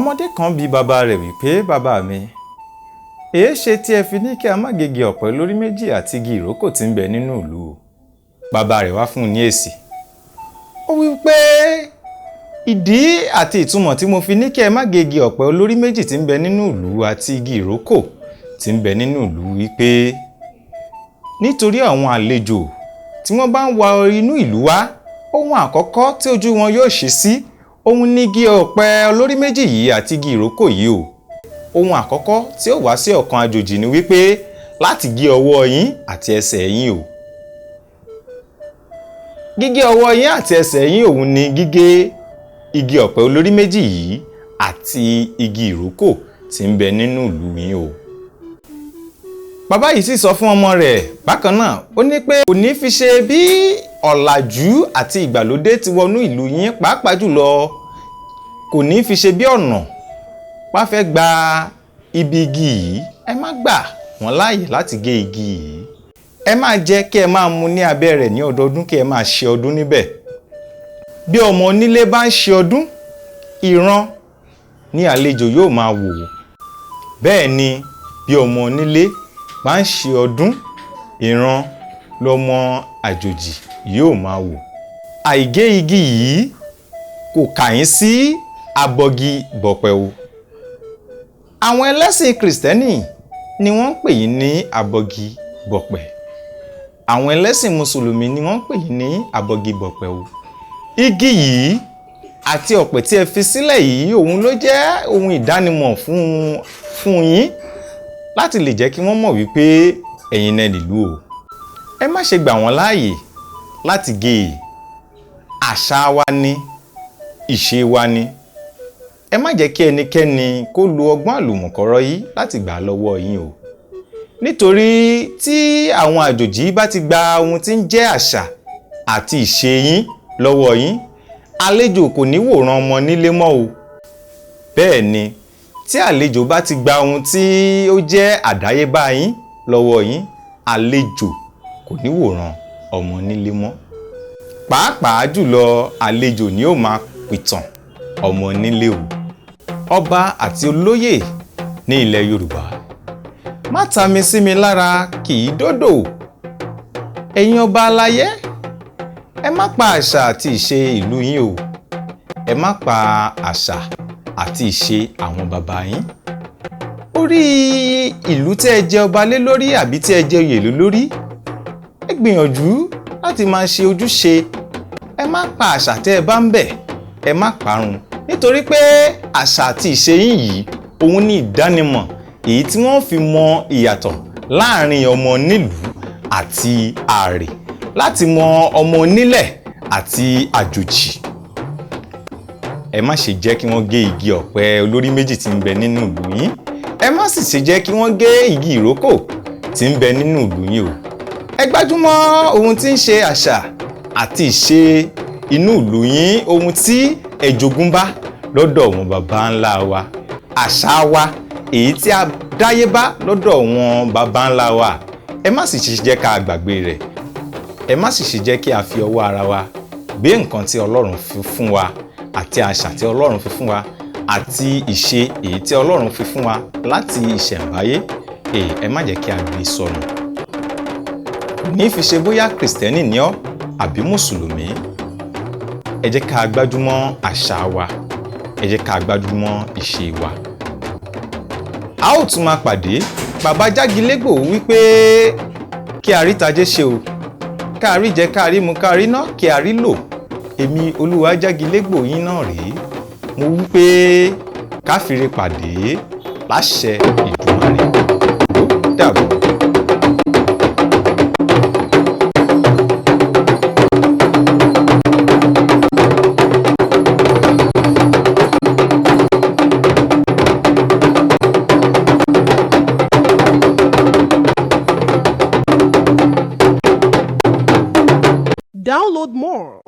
Ọmọdé kan bi bàbá rẹ̀ wípé, "Bàbá mi, èé ṣe tí ẹ fi ní kí a má gégi ọ̀pẹ lórí méjì àti igi ìrókò tí ń bẹ nínú ìlú o?" Bàbá rẹ̀ wá fún un ní èsì. Ó wí pé, "Ìdí àti ìtumọ̀ tí mo fi ní kí ẹ má gégi ọ̀pẹ olórí méjì tí ń bẹ nínú ìlú àti igi ìrókò tí ń bẹ nínú ìlú wípé nítorí àwọn àlejò tí wọ́n bá ń wa inú ìlú wá, ohun àkọ́kọ́ tí ojú wọn yóò ṣí sí òun ní igi ọ̀pẹ olórí méjì yìí àti igi ìrókò yìí o. Ohun àkọ́kọ́ tí ó wá sí ọkàn àjòjì ni wípé láti gé ọwọ́ yín àti ẹsẹ̀ yín o. Gígé ọwọ́ yín àti ẹsẹ̀ yín òun ni gígé igi ọ̀pẹ olórí méjì yìí àti igi ìrókò tí ń bẹ nínú ìlú yín o." Bàbá yìí sì sọ fún ọmọ rẹ̀ bákan náà, ó ní pé kò ní fi ṣe bí ọ̀làjú àti ìgbàlódé ti wọnú ìlú yín, pàápàá jùlọ kò ní fi ṣe bí ọ̀nà wá fẹ́ gba ibi igi yìí, ẹ má gbà wọ́n láàyè láti gé igi yìí. Ẹ máa jẹ kí ẹ máa mu ní abẹ́ rẹ̀ ní ọdọọdún, kí ẹ máa ṣe ọdún níbẹ̀. Bí ọmọ onílé bá ń ṣe ọdún, ìran ní àlejò yóò máa wò. Bẹ́ẹ̀ ni bí ọmọ onílé bá ń ṣe ọdún, ìran lọmọ àjòjì yóò máa wò. Àìgé igi yìí kò kà yín sí abọgi bọ̀pẹ̀ o. Àwọn ẹlẹ́sìn Kìrìsìtẹ́nì ni wọ́n ń pè yín ní abọgi bọ̀pẹ̀. Àwọn ẹlẹ́sìn Mùsùlùmí ni wọ́n ń pè yín ní abọgi bọ̀pẹ̀ o. Igi yìí àti ọ̀pẹ tí ẹ fi sílẹ̀ yìí, òun ló jẹ́ ohun ìdánimọ̀ fún yín láti lè jẹ́ kí wọ́n mọ̀ wípé ẹ̀yin náà nílùú o. Ẹ má ṣe gbà wọ́n láàyè láti gé e. Àṣà wa ni, ìṣe wa ni. Ẹ má jẹ́ kí ẹnikẹ́ni kó lo ọgbọ́n àlùmọ̀kọ́rọ́ yìí láti gbà á lọ́wọ́ yín o. Nítorí tí àwọn àjòjì bá ti gba ohun tí ń jẹ́ àṣà àti ìṣe yín lọ́wọ́ yín, àlejò kò ní wòran ọmọ nílé mọ́ o. Bẹ́ẹ̀ ni tí àlejò bá ti gba ohun tí ó jẹ́ àdáyébá yín lọ́wọ́ yín, àlejò kò ní wòran ọmọ nílé mọ́. Pàápàá jùlọ, àlejò ni ó máa pìtàn ọmọ nílé o. Ọba àti olóyè ní ilẹ̀ Yorùbá, má ta mi sí mi lára kì í dódò. Ẹ̀yin ọba aláyé, ẹ má pa àṣà àti ìṣe ìlú yín o. Ẹ má pa àṣà àti ìṣe àwọn bàbá yín. Orí ìlú tí ẹ jẹ ọba lé lórí àbí tí ẹ jẹ oyè lé lórí, ẹ gbìyànjú láti máa ṣe ojúṣe. Ẹ má pa àṣà tẹ́ ẹ bá ń bẹ̀, ẹ má parun, nítorí pé àṣà àti ìṣe yín yìí òun ní ìdánimọ̀ èyí tí wọ́n fi mọ ìyàtọ̀ láàrin ọmọ nílùú àti àrè, láti mọ ọmọ onílẹ̀ àti àjòjì. Ẹ má ṣe jẹ́ kí wọ́n gé igi ọ̀pẹ olórí méjì tí ń bẹ nínú ìlú yín. Ẹ má sì ṣe jẹ́ kí wọ́n gé igi ìrókò tí ń bẹ nínú ìlú yín o. Ẹ gbájúmọ́ ohun tí ń ṣe àṣà àti ìṣe inú ìlú yín, ohun tí ẹ jogún bá lọ́dọ̀ àwọn baba ńlá wa, àṣà wa èyí tí a dáyébá lọ́dọ̀ àwọn baba ńlá wa. Ẹ má sì ṣe jẹ́ ká gbàgbé rẹ̀. Ẹ má sì ṣe jẹ́ kí a fi ọwọ́ ara wa gbé nǹkan tí Ọlọ́run fi fún wa, àti àṣà tí Ọlọ́run fi fún wa, àti ìṣe èyí tí Ọlọ́run fi fún wa láti ìṣẹ̀ǹbáyé. Ẹ má jẹ́ kí a gbé sọnù. Kò ní fi ṣe bóyá Kìrìsìtẹ́nì ni ọ́ àbí Mùsùlùmí. Ẹ jẹ́ ká gbájúmọ́ àṣà wa, ẹ jẹ́ ká gbájúmọ́ ìṣe wa. A ó tún máa pàdé. Bàbá Jágilégbò wípé kí a rí tajé ṣe o, ká rí jẹ, ká rí mu, ká rí ná, kí a rí lò. Èmi Olúwa Jágilégbò yín náà rèé. Mo wípé ká fire pàdé láṣẹ Ìdùmarè. Ó dàbọ̀. Download more